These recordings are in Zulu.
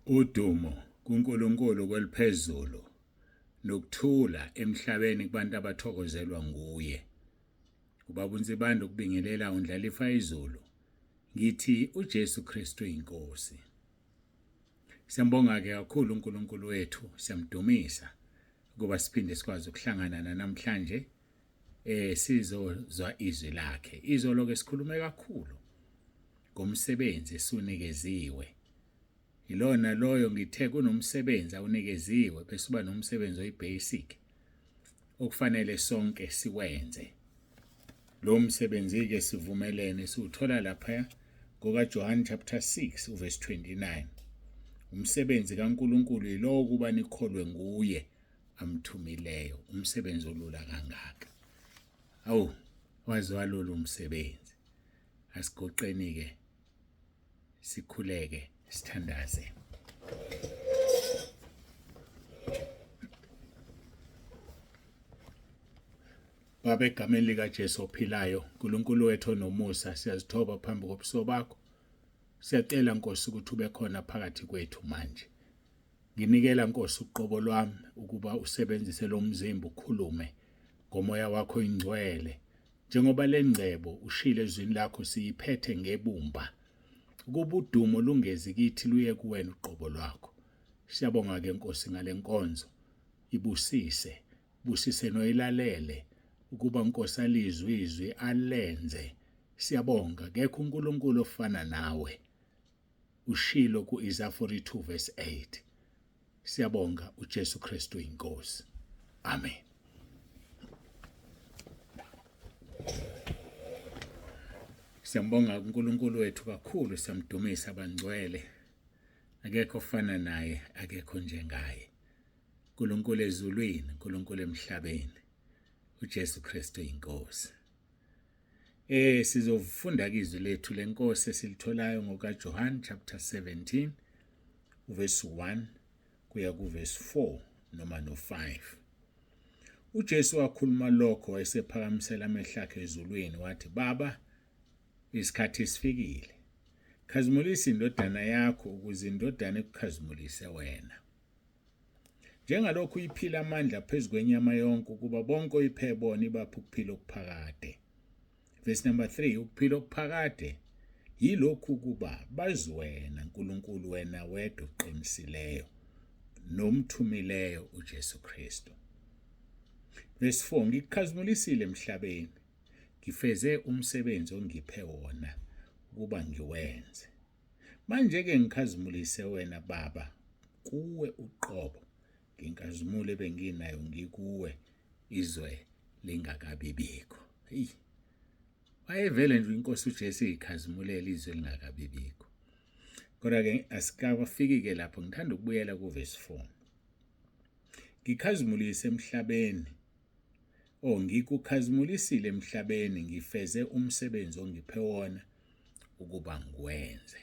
Udumo kuNkulunkulu kweliphezulu nokuthula emhlabeni kubantu abathokozelwa nguye. Ubaba uNsibande ukubingelela undlalifa izulu. Ngithi uJesu Kristu inkosi. Siyambonga ke kakhulu uNkulunkulu wethu, siyamdumisa ukuba siphinde sikwazi ukuhlangana namhlanje sizozwa izwi lakhe. Izolo ke sikhulume kakhulu ngomsebenzi esunikeziwe. Yilona loyo ngithe kunomsebenzi awunikeziwe bese uba nomsebenzi oyibasic okufanele sonke siwenze. Lo msebenzi-ke sivumelene siwuthola lapha ngokaJohane chapter 6 uverse 29. Umsebenzi kaNkulunkulu yilowo ukuba nikholwe nguye amthumileyo, umsebenzi olula kangaka. Awu, waze walula umsebenzi. Asigoqeni-ke sikhuleke sithandaze. Baba, egameni likaJesu ophilayo, uNkulunkulu wethu onomusa, siyazithoba phambi kobuso bakho. Siyacela Nkosi ukuthi ube khona phakathi kwethu manje. Nginikela Nkosi uqobo lwami ukuba usebenzise lo mzimba ukhulume ngomoya wakho ingcwele. Njengoba le ngcebo ushilo ezwini lakho siyiphethe ngebumba. Ukuba udumo lungezi kithi luye kuwena uqobo lwakho. Siyabonga ke Nkosi ngale nkonzo. Ibusise, busise noyilalele ukuba Nkosi alizwe izwi alenze. Siyabonga kekho uNkulunkulu ofana nawe. Ushilo ku-Isaya 42 verse 8. Siyabonga uJesu Kristu inkosi. Amen. Siyambonga uNkulunkulu wethu kakhulu, siyamdumisa abangcwele. Akekho ofana naye, akekho njengaye. uNkulunkulu ezulwini, uNkulunkulu emhlabeni. uJesu Kristu inkosi. Sizofunda ke izwi lethu lenkosi esilitholayo ngokaJohn chapter 17 uverse 1 kuya kuverse 4 noma no-5. UJesu wakhuluma lokho wayesephakamisela amehlo akhe ezulwini wathi, Baba, isikhathi sifikile. Khazimulisa indodana yakho ukuze indodana ikukhazimulise wena. Njengalokhu iphila amandla phezu kwenyama yonke ukuba bonke oyiphe bona ibaphe ukuphila okuphakade. Verse number 3, ukuphila okuphakade yilokhu ukuba bazi wena Nkulunkulu wena wedwa oqinisileyo nomthumileyo uJesu Kristu. Verse 4, ngikukhazimulisile emhlabeni, ngifeze umsebenzi ongiphe wona ukuba ngiwenze. Manje-ke ngikhazimulise wena Baba kuwe uqobo ngenkazimulo ebenginayo ngikuwe izwe lingakabibikho. Hey. Wayevele nje inkosi uJesu ikhazimulela izwe lingakabibikho. Kodwa ke asikafiki ke lapho ngithanda ukubuyela kuverse 4. Ngikhazimulise emhlabeni. Oh ngikukhazimulisile emhlabeni ngifeze umsebenzi ongiphe wona ukuba ngiwenze.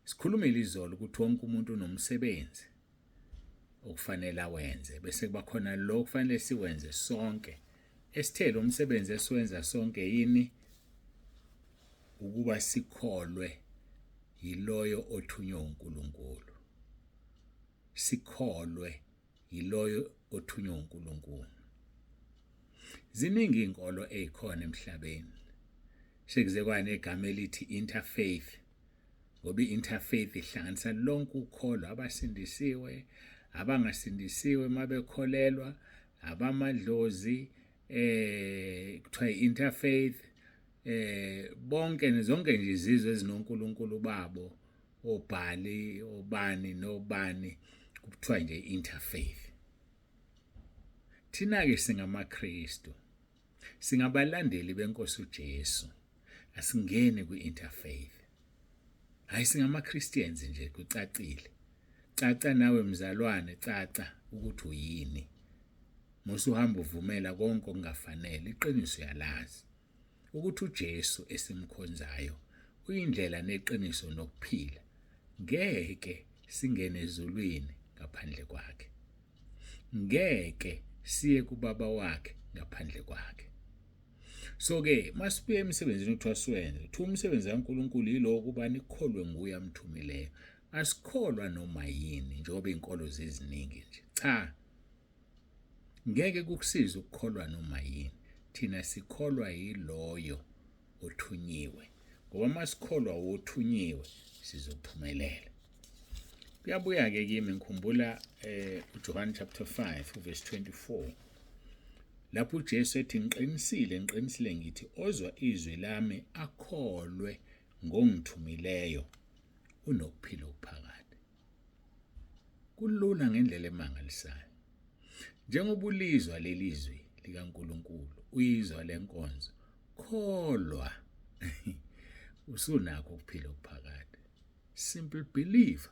Sikhulumile izolo ukuthi wonke umuntu unomsebenzi okufanele awenze bese kuba khona lo kufanele siwenze sonke. Esithe lo msebenzi esiwenza sonke yini? Ukuba sikholwe yiloyo othunywe uNkulunkulu. Sikholwe yiloyo othunywe uNkulunkulu. Ziningi izinkolo ezikhona emhlabeni. Sekuze kwanegama elithi interfaith ngoba i-interfaith ihlanganisa lonke ukholo, abasindisiwe, abangasindisiwe mabekholelwa, abamadlozi, kuthiwa i-interfaith, bonke zonke nje izizwe ezinonkulunkulu babo, obhali, obani nobani, kuthiwa nje i-interfaith. Thina-ke singamaKristu, singabalandeli benkosi uJesu, asingeni kwi-interfaith. Hayi, singama-Christians nje, kucacile. Caca nawe mzalwane, caca ukuthi uyini. Musuhamba uvumela konke okungafanele, iqiniso uyalazi. Ukuthi uJesu esimkhonzayo uyindlela neqiniso nokuphila. Ngeke singene ezulwini ngaphandle kwakhe. Ngeke siye kubaba wakhe ngaphandle kwakhe. So ke masibuye emsebenzini kuthiwa siwenze, kuthiwa umsebenzi kaNkulunkulu yilowo ukuba nikholwe nguye amthumileyo. Asikholwa noma yini njengoba izinkolo ziziningi nje. Cha. Ngeke kukusize ukukholwa noma yini. Thina sikholwa yiloyo othunyiwe. Ngoba uma sikholwa wothunyiwe sizophumelela. Kuyabuya ke kimi ngikhumbula eh uJohn chapter 5 verse 24 lapho uJesu ethi ngiqinisile ngiqinisile ngithi ozwa izwi lami akholwe ngongithumileyo unokuphila okuphakade. Kulula ngendlela emangalisayo. Njengoba ulizwa leli zwi likaNkulunkulu, uyizwa lenkonzo, kholwa usunakho ukuphila okuphakade. Simple believer.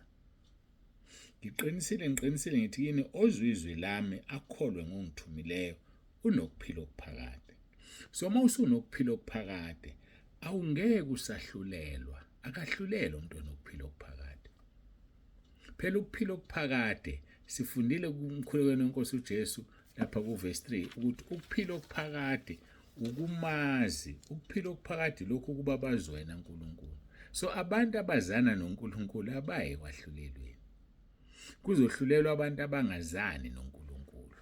Ngiqinisile ngiqinisile ngithi kini ozwa izwi lami akholwe ngongithumileyo unokuphila okuphakade. So uma usunokuphila okuphakade awungeke usahlulelwa, akahlulelwa umuntu onokuphila okuphakade. Phela ukuphila okuphakade sifundile kumkhulekweni wenkosi uJesu lapha kuverse 3 ukuthi ukuphila okuphakade ukumazi ukuphila okuphakade lokhu kuba bazi wena uNkulunkulu. So abantu abazana noNkulunkulu abaye kwahlulelweni. Kuzohlulelwa abantu abangazani noNkulunkulu.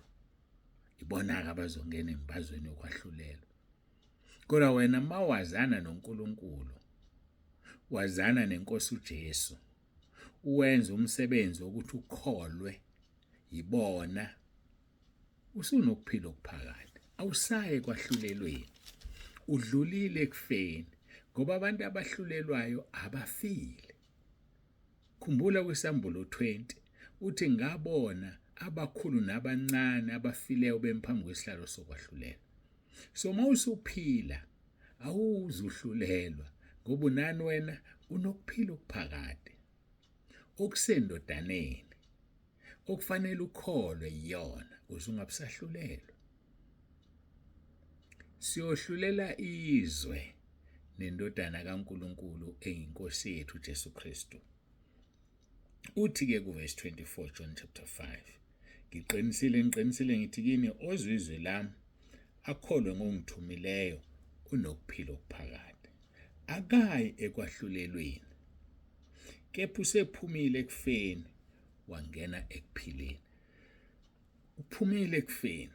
Ibona-ke abazongena embazweni yokwahlulelwa. Kodwa wena mawazana noNkulunkulu, wazana nenkosi uJesu, uwenza umsebenzi wokuthi ukholwe yibona usunokuphila okuphakade awusaye kwahlulelweni udlulile ekufeni ngoba abantu abahlulelwayo abafile khumbula kwisambulo 20 uthi ngabona abakhulu nabancane abafileyo bemphambi kwesihlalo sokwahlulela so uma usuphila awuzuhlulelwa ngoba unani wena unokuphila okuphakade okusendodaneni okufanele ukholwe yiyona ukuze ungabusahlulelwa siyohlulela izwe nendodana kaNkuluNkulu eyinkosi yethu Jesu Kristu uthi ke kuverse 24 John chapter 5 ngiqinisile ngiqinisile ngithi kini ozwa izwi lami akholwe ngongithumileyo unokuphila okuphakade akayi ekwahlulelweni kepha usephumile ekufeni wangena ekuphileni uphumile ekufeni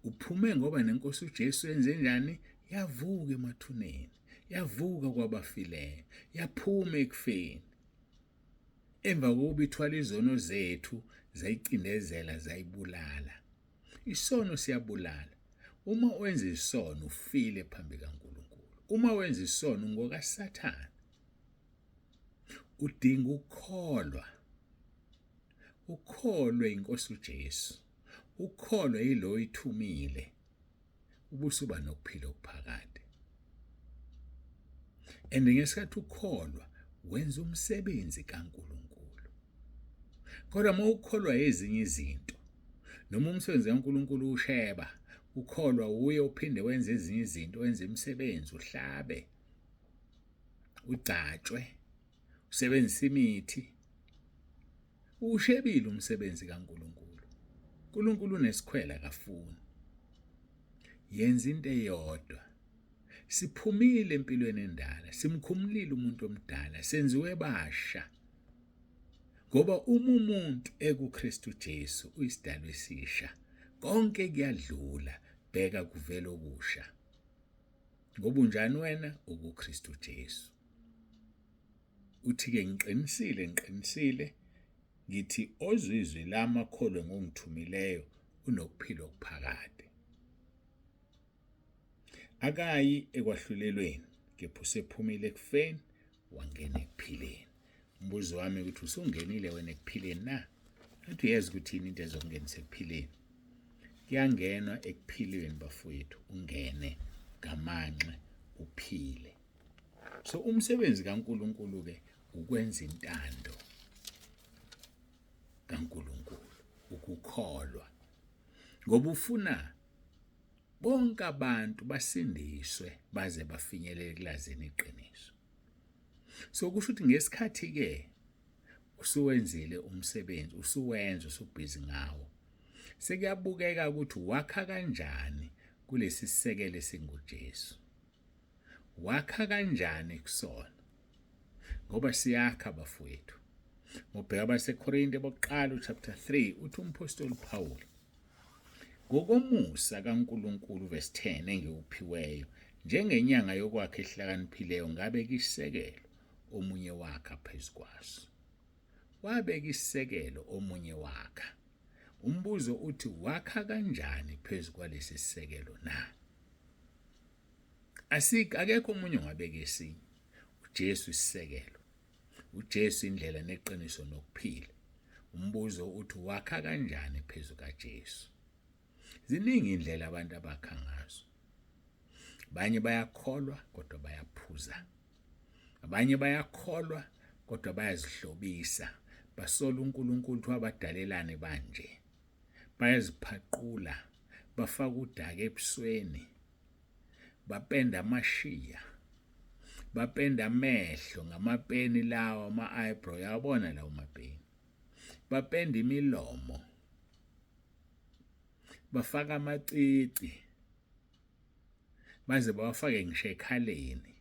uphume ngoba nenkosi uJesu yenze njani yavuka emathuneni yavuka kwabafileyo yaphuma ekufeni emva kokuba ithwala izono zethu zayicindezela zayibulala isono siyabulala uma wenza isono ufile phambi kaNkuluNkulu uma wenza isono ngokaSathane udinga ukukholwa ukholwe inkosi uJesu ukholwe yilo ithumile ubusuba nokuphila okuphakade and ngesikhathi ukholwa wenza umsebenzi kaNkuluNkulu kodwa uma ukholwa ezinye izinto noma umsebenzi kaNkuluNkulu usheba ukholwa uye uphinde wenze ezinye izinto wenze imisebenzi uhlabe ugcatshwe usebenzisa imithi ushebile umsebenzi kaNkuluNkulu uNkulunkulu unesikhwela akafuni yenza into eyodwa siphumile empilweni endala simkhumulile umuntu omdala senziwe basha ngoba uma umuntu ekuKristu Jesu uyisidalwa esisha konke kuyadlula bheka kuvela okusha ngoba unjani wena ukuKristu Jesu uthi-ke ngiqinisile ngiqinisile ngithi ozwa izwi lami akholwe ngongithumileyo unokuphila okuphakade akayi ekwahlulelweni kepha usephumile ekufeni wangena ekuphileni umbuzo wami ukuthi usungenile wena ekuphileni na athi uyazi ukuthi yini into ezokungenisa ekuphileni kuyangenwa ekuphileni bafowethu ungene gamanxe uphile so umsebenzi kaNkuluNkulu ke ukwenza intando kaNkuluNkulu ukukholwa ngoba ufuna bonke abantu basindiswe baze bafinyelele kulazini iqiniso so kusho ukuthi ngesikhathi ke usuwenzile umsebenzi usuwenza usubhizi ngawo sekuyabukeka ukuthi wakha kanjani kulesi sisekelo esinguJesu wakha kanjani kusona. Ngoba siyakha bafowethu. Ngobheka abaseKorinte bokuqala chapter 3 uthi umphostoli Paul ngokomusa kaNkuluNkulu verse 10 engiwuphiweyo njengenyanga yokwakha ehlakaniphileyo ngabeka isisekelo omunye wakha phezu kwaso. Wabeka isisekelo omunye wakha. Umbuzo uthi wakha kanjani phezu kwalesi sisekelo na? Asik akekho omunye ongabeka esinye. UJesu isisekelo. UJesu indlela neqiniso nokuphila. Umbuzo uthi wakha kanjani phezu kaJesu? Ziningi indlela abantu abakha ngazo. Abanye bayakholwa kodwa bayaphuza. Abanye bayakholwa kodwa bayazihlobisa. Basola uNkulunkulu ukuthi wabadalelani banje. Bayaziphaqula, bafaka udaka ebusweni. Bapenda amashiya. Bapenda amehlo ngamapeni lawa ama-eyebrow, yabona lawo mapeni. Bapenda imilomo. Bafaka amacici. Baze bawafake ngisho ekhaleni.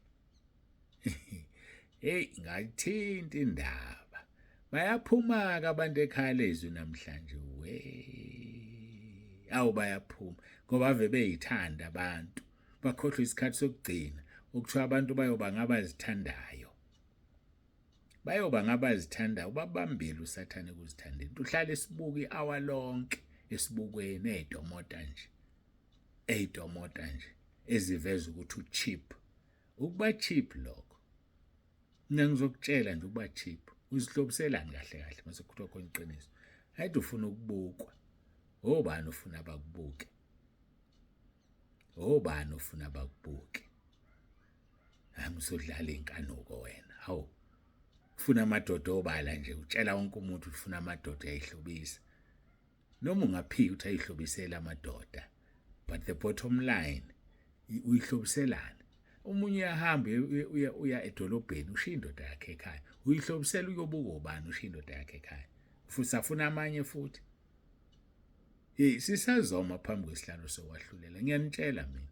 Hey ngayithinta indaba. Bayaphuma-ke abantu ekhaya lezwi namhlanje we. Awu bayaphuma ngoba ave beyithanda abantu. Bakhohlwa isikhathi sokugcina okuthiwa abantu bayoba ngabazithandayo. Bayoba ngabazithandayo ubabambile uSathane kuzithandeni. Uhlala esibuka i-hour lonke esibukweni eyitomota nje. Eyitomota nje eziveza ukuthi ucheap. Ukuba cheap lokho. Mina ngizokutshela nje ukuba cheap. Uzihlobiselani kahle kahle mase kuthiwa khona iqiniso. Hayi ufuna ukubukwa. Obani ufuna bakubuke? Obani ufuna bakubuke? Hayi usudlala inkanuko wena. Hawu. Ufuna amadoda obala nje utshela wonke umuntu ufuna amadoda ayihlobisa. Noma ungaphika ukuthi ayihlobisela amadoda but the bottom line uyihlobiselana. Omunye uyahamba uya uya edolobheni ushiya indoda yakhe ekhaya. Uyihlobisela uyobuka obani ushiya indoda yakhe ekhaya. Futhi afuna amanye futhi. Hey sisazoma phambi kwesihlalo sokwahlulela ngiyanitshela mina.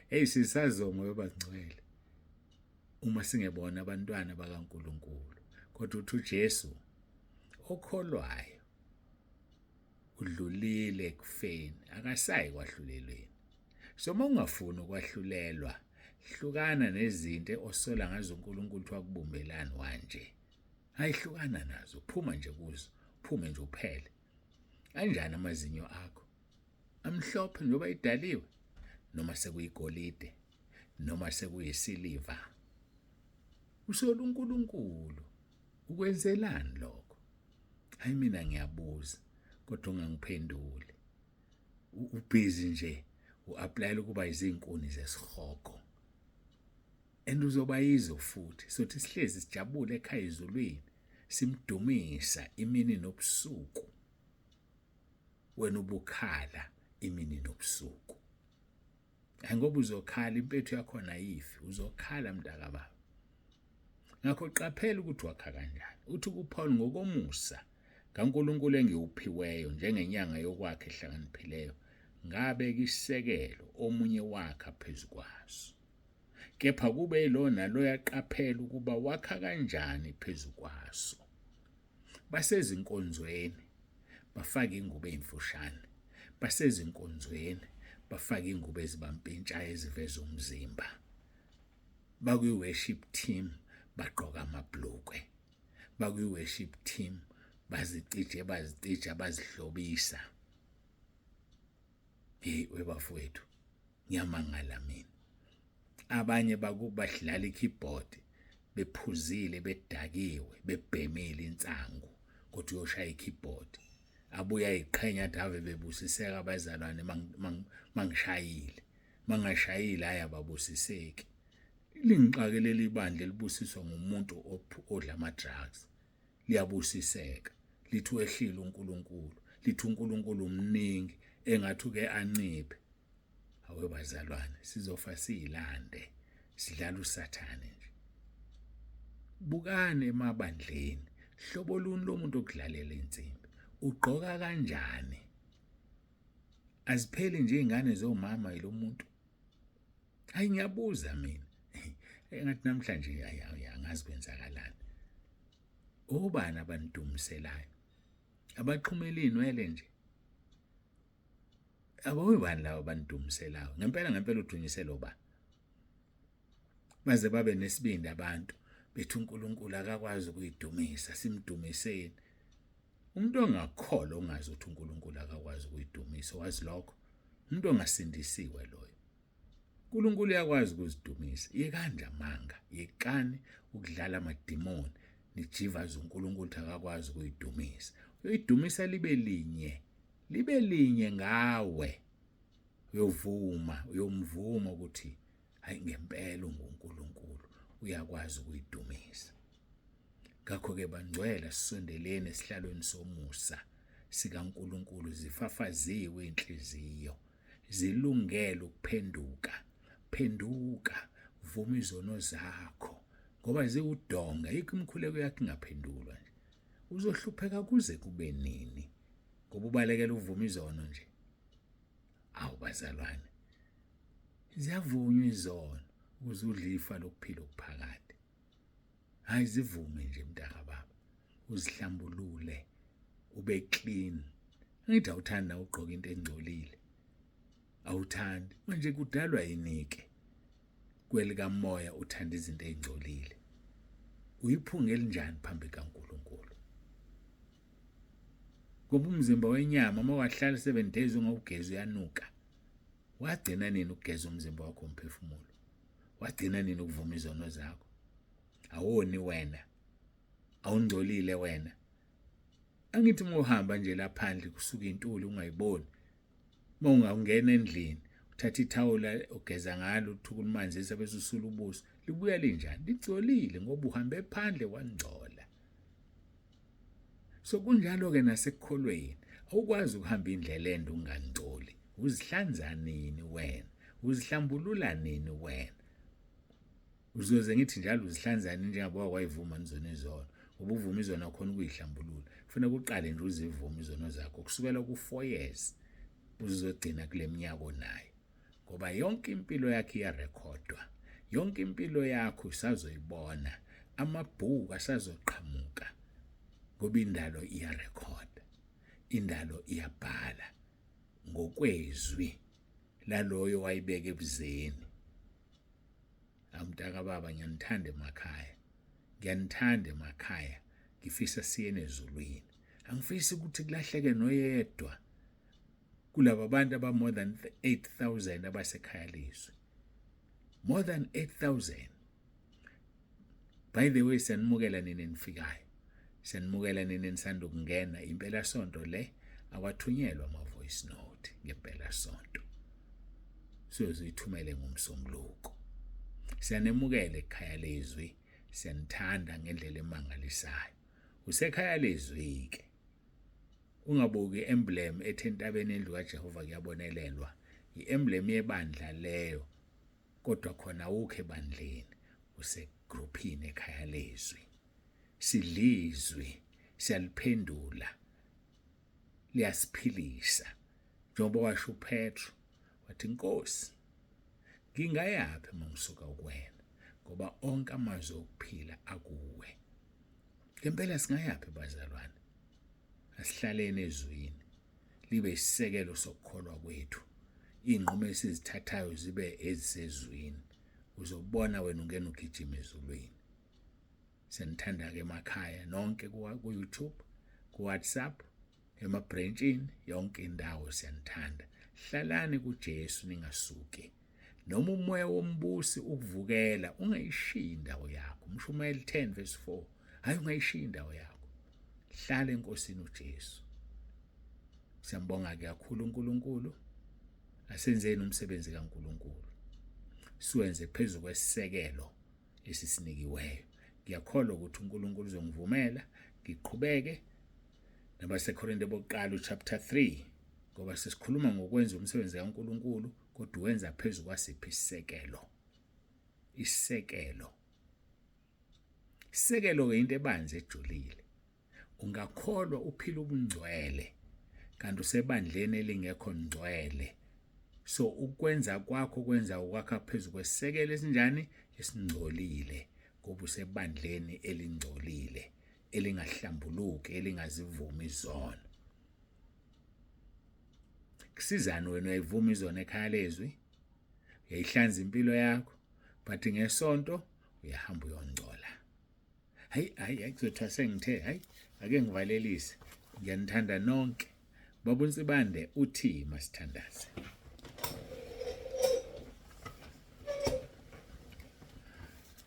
Hey sisazoma yobangcwele. Uma singebona abantwana bakaNkuluNkulu. Kodwa uthi uJesu okholwayo udlulile ekufeni akasayi kwahlulelweni. So uma ungafuni ukwahlulelwa hlukana nezinto osola ngazo uNkulunkulu ukuthi wakubumbelani wanje. Hayi hlukana nazo, phuma nje kuzo, phume nje uphele. Kanjani amazinyo akho? Amhlophe njengoba idaliwe noma sekuyigolide noma sekuyisiliva. Usola uNkulunkulu ukwenzelani lokho? Hayi mina ngiyabuza kodwa ungangiphenduli. Ubhizi nje uapplyela ukuba izinkuni zesihogo. And uzoba yizo futhi sothi sihlezi sijabule ekhaya ezulwini simdumisa imini nobusuku. Wena ubukhala imini nobusuku. Hayi ngoba uzokhala impethu yakhona ayifi, uzokhala mntakababa. Ngakho qaphela ukuthi wakha kanjani. Uthi kuPaul ngokomusa kaNkulunkulu engiwuphiweyo njengenyanga yokwakha ehlakaniphileyo ngabeka isisekelo omunye wakha phezu kwaso. Kepha kube yilo naloyo aqaphela ukuba wakha kanjani phezu kwaso. Basezinkonzweni bafake ingubo ezimfushane. Basezinkonzweni bafake ingubo ezibampintshayo eziveza umzimba. Bakwi-worship team bagqoka amabhlukwe. Bakwi-worship team bazicije bazicija bazihlobisa. Hey webafowethu ngiyamangala mina. Abanye bakubadlala i-keyboard bephuzile bedakiwe bebhemile insangu kodwa uyoshaya i-keyboard abuye ayiqhenya athi ave bebusiseka abazalwane mangishayile mangashayile hayi ababusiseki lingixake leli bandla elibusiswa ngumuntu odla ama-drugs liyabusiseka lithi wehlile uNkulunkulu lithi uNkulunkulu umningi engathi uke anciphe awe bazalwane sizofa siyilande sidlala usathane nje bukani emabandleni hlobo luni lomuntu okudlalela insimbi ugqoka kanjani azipheli nje izingane zomama yilomuntu hayi ngiyabuza mina. Engathi namhlanje angazi kwenzakalani. Obani abanidumiselayo? Abaxhumela iy'nwele nje. Abobani laba abanidumiselayo? Ngempela ngempela udunyiselwa uba? Baze babe nesibindi abantu bethi uNkulunkulu akakwazi ukuyidumisa, simdumiseni. Umuntu ongakholwa ongazi ukuthi uNkulunkulu akakwazi ukuyidumisa, wazi lokho. Umuntu ongasindisiwe loyo. uNkulunkulu uyakwazi ukuzidumisa. Yekani nje amanga, yekani ukudlala amadimoni, nijivaze uNkulunkulu ukuthi akakwazi ukuyidumisa. Uyoyidumisa libe linye, libe linye ngawe. Uyovuma, uyomvuma ukuthi hayi ngempela unguNkulunkulu, uyakwazi ukuyidumisa. Ngakho-ke bangcwele sisondeleni esihlalweni somusa sikaNkulunkulu zifafaziwe inhliziyo zilungele ukuphenduka. Phenduka, vuma izono zakho ngoba ziwudonga, yikho imikhuleko yakho ingaphendulwa nje. Uzohlupheka kuze kube nini ngoba ubalekela uvuma izono nje? Awu bazalwane, ziyavunywa izono ukuze udle ifa lokuphila okuphakade. Hayi zivume nje mntaka baba, uzihlambulule ube clean. Angithi awuthandi na ugqoka into engcolile, awuthandi. Manje kudalwa yini-ke kwelikamoya uthanda izinto ey'ngcolile? Uyiphunga elinjani phambi kaNkulunkulu? Ngoba umzimba wenyama uma wahlala 7 days ungawugezi uyanuka. Wagcina nini ukugeza umzimba wakho umphefumulo? Wagcina nini ukuvuma izono zakho? Awoni wena, awungcolile wena. Angithi uma uhamba nje la phandle kusuka intuli ungayiboni. Uma ungangena endlini uthatha ithawula ugeza ngalo uthuka ulimanzisa bese usula ubuso, libuya linjani? Ligcolile ngoba uhambe phandle wangcola. So kunjalo-ke nasekukholweni, awukwazi ukuhamba indlela ende ungangcoli. Uzihlanza nini wena? Uzihlambulula nini wena? Uzoze ngithi njalo uzihlanza nini njengoba wakwayivuma nizona izono, ngoba uvuma izono akhona ukuyihlambulula. Kufanele uqale nje uzivume izono zakho kusukela ku-4 years uzogcina kule minyaka onayo, ngoba yonke impilo yakho iyarekhodwa, yonke impilo yakho usazoyibona, amabhuku asazoqhamuka, ngoba indalo iyarekhoda, indalo iyabhala ngokwezwi laloyo wayibeka ebuzeni. Amntaka baba, ngiyanithanda emakhaya, ngiyanithanda emakhaya, ngifisa siyene ezulwini. Angifisi ukuthi kulahleke noyedwa kulaba bantu aba more than 8000 abasekhaya lezwi, more than 8000. By the way, siyanimukela nini enifikayo, siyanimukela nini enisanda ukungena. Impela sonto le awathunyelwa ama voice note ngempela sonto, siyozoyithumele ngomsombuluko. Siyanemukela ekhaya lezwi, siyanithanda ngendlela emangalisayo. Usekhaya lezwi ke, ungabuki emblem ethi entabeni endlu kaJehova kuyabonelelwa, i-emblem yebandla leyo, kodwa khona awukho ebandleni, usegruphini ekhaya lezwi. Sidlizwi, siyaliphendula, liyasiphilisa. Njengoba washo uPetru wathi, Nkosi, ngingayaphi uma ngisuka kuwena, ngoba onke amazwi okuphila akuwe. Ngempela singayaphi bazalwane? Asihlaleni ezwini, libe isisekelo sokukholwa kwethu. Iy'nqumo esizithathayo zibe ezisezwini. Uzobona wena ungena ugijima ezulwini. Senithanda-ke emakhaya nonke ku-YouTube, ku-WhatsApp, emabhrentshini, yonke indawo siyanithanda. Hlalani kuJesu ningasuki. Noma umoya wombusi ukuvukela, ungayishiyi indawo yakho. Umshumayeli 10 verse 4. Hayi, ungayishiyi indawo yakho. Hlala eNkosini uJesu. Siyambonga-ke kakhulu uNkulunkulu. Asenzeni umsebenzi kaNkulunkulu. Siwenze phezu kwesisekelo esisinikiweyo. Ngiyakholwa ukuthi uNkulunkulu uzongivumela ngiqhubeke nabaseKorinte bokuqala uchapter 3, ngoba sesikhuluma ngokwenza umsebenzi kaNkulunkulu, kodwa uwenza phezu kwasiphi isisekelo? Isisekelo. Isisekelo-ke into ebanzi ejulile. Ungakholwa uphila ubungcwele kanti usebandleni elingekho ngcwele. So ukwenza kwakho kwenza ukwakha phezu kwesisekelo esinjani? Esingcolile, ngoba usebandleni elingcolile, elingahlambuluki, elingazivumi izono. Kusizani wena uyayivuma izono ekhaya lezwi, uyayihlanza impilo yakho, but ngesonto uyahamba uyongcola. Hayi hayi hayi, kuzothiwa sengithe hayi, ake ngivalelise. Ngiyanithanda nonke. Baba uNsibande uthi masithandaze.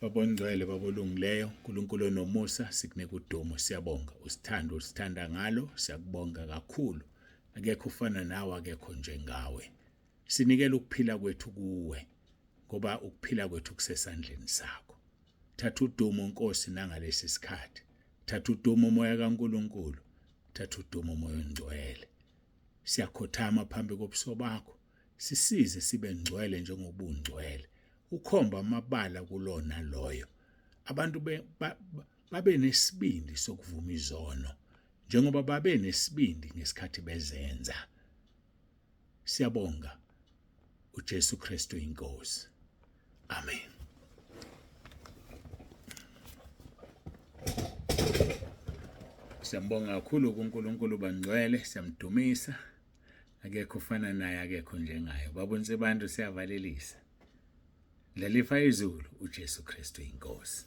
Baba ongcwele, Baba olungileyo, uNkulunkulu onomusa, sikunika udumo, siyabonga. Usithanda usithanda ngalo, siyakubonga kakhulu. Akekho ufana nawe, akekho njengawe. Sinikela ukuphila kwethu kuwe, ngoba ukuphila kwethu kusesandleni sakho. Thatha udumo Nkosi nangalesi sikhathi. Thatha udumo moya kaNkuluNkulu. Thatha udumo moya ongcwele. Siyakhothama phambi kobuso bakho. Sisize sibe ngcwele njengoba ungcwele. Ukhomba amabala kulona loyo. Abantu babe nesibindi sokuvuma izono njengoba babe nesibindi ngesikhathi bezenza. Siyabonga uJesu Kristu inkosi. Amen. Siyambonga kakhulu kuNkulunkulu bangcwele, siyamdumisa. Akekho ufana naye, akekho njengaye. Baba uNsibantu siyavalelisa. Lelifa izulu uJesu Kristu inkosi.